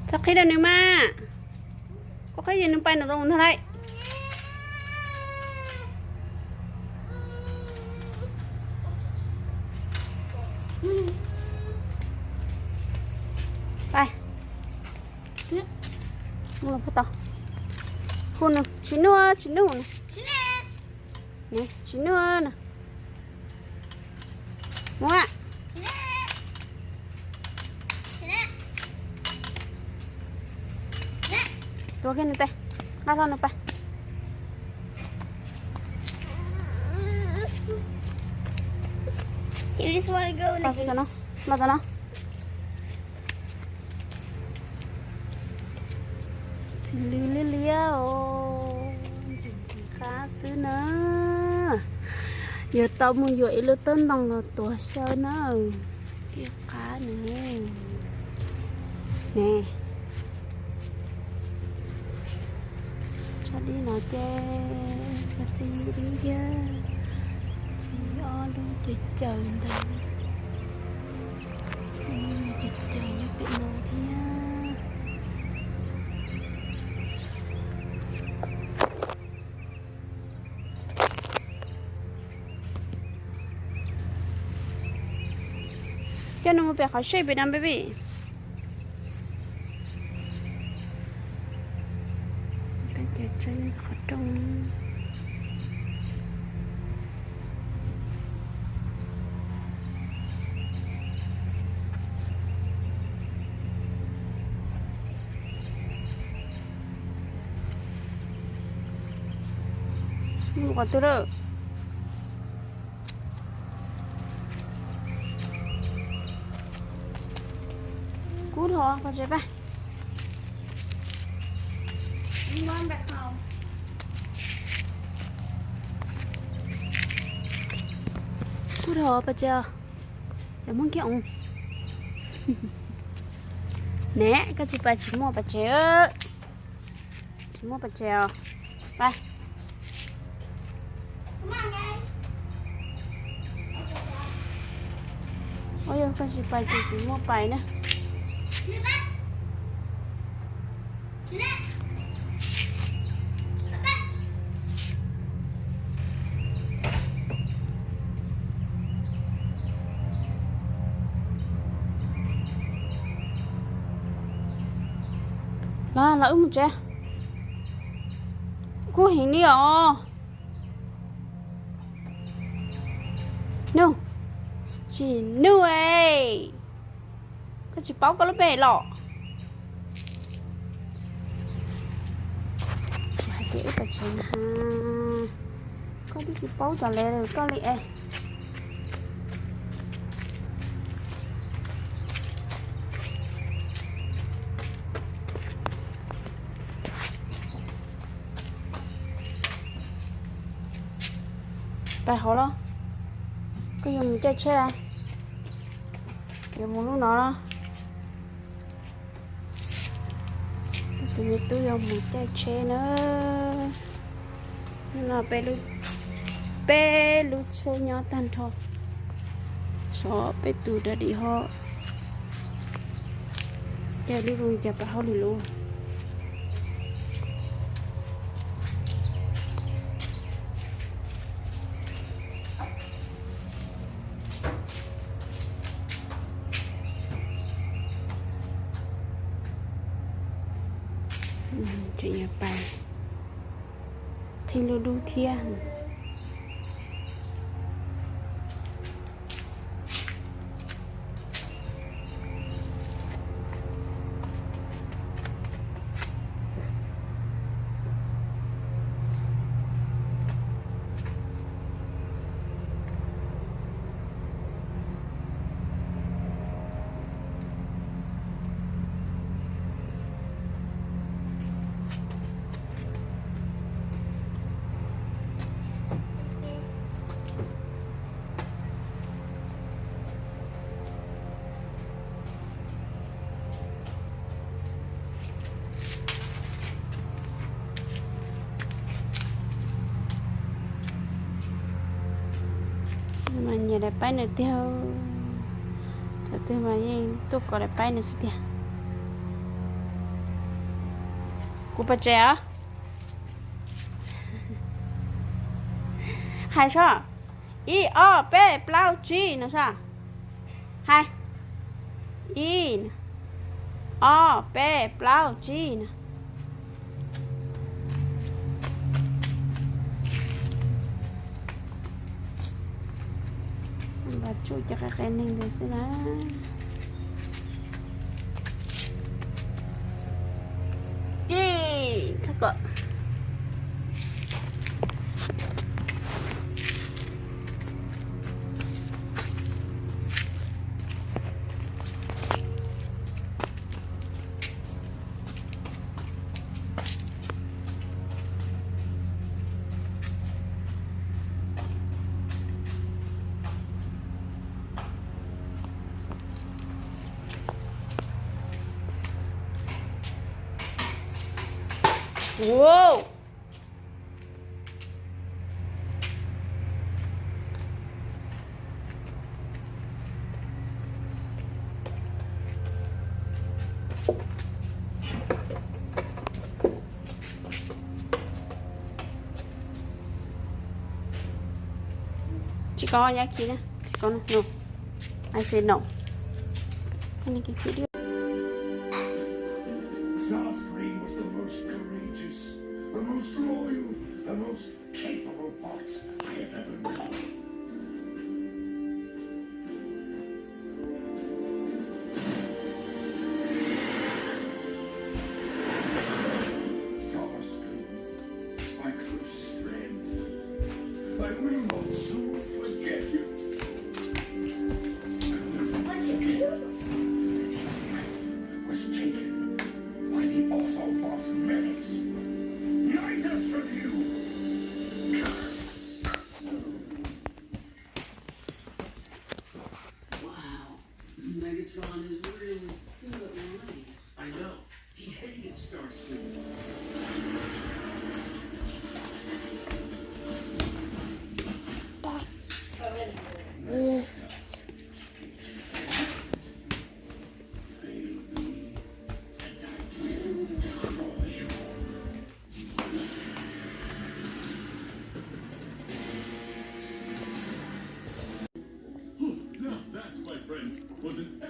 Txhob qhib rau nws mas. Koj qhib ces nws pais nram zoov ntag lauj. Pais. Hu nws, tsis nug, tsis nug. Tsis nug na. Mus. Tuav kiag nws tes, nqa hlo nws pais. Los tom no. Ntxim hlwb liab liab os, ntxim ntxim qab xwb na. Yuav tau mus yuav ib lub tub ntoo los tuav xyaw na. Tiaj qab nws ne. Tso dib no ces txi dib thiab, txi ob lub caws caws ntawd, caws caws nyob pem no thiab. Coj nws mus pem qhov sej pem no baby. Qhov rooj. Mus qhov twg lawm? Kub dhos pov tsev pab. Kub dhos pov tsev os. Yog muab kiag os. Ne, koj tsis pais tsis muaj pov tsev. Tsis muaj pov tsev os. Pais. Ua yog koj tsis pais ces tsis muaj pais na. Los, los wb mus tsev. Kub heev li os. Nug, tsis nug es. Koj tsis paub koj lub npe los? Hais tias ib pov tsev na, koj twb tsis paub cov le koj li es. Pais hauv los? Koj yuav mus caij tsheb a? Yuav mus lub no los? Tus me tub yuav mus caij tsheb na. Hnub no peb lub tsheb nyob tag nrho, xyov peb tus dog dig ho caij lub zoo li cas pais hauj lwm lauj. Tseem yuav pais qhib lub dub thiab. Mas nyias daim paib nws tiag, thaum twg mas yeej tuaj kom daim paib nws xwb tiag. Kuv pais tsev os. Hais soj, ib ob peb plaub tsib no soj. Hais, ib, ob peb plaub tsib no. Npaj tsuj cov qe qe neeg ntawd xwb na. Ib, txhob kom. Wow. Tsis kov nyob kis na, tsis kov no. I say no. Starscream was the most courageous, the most loyal, the most capable bots I have ever known. Starscream is my closest friend. I will not soon forget you. I will not forget that his life was taken by the Autobot menace. Neither should you. Wow. Megatron is really good at lying. I know. He hated Starscream. Now that, my friends, was an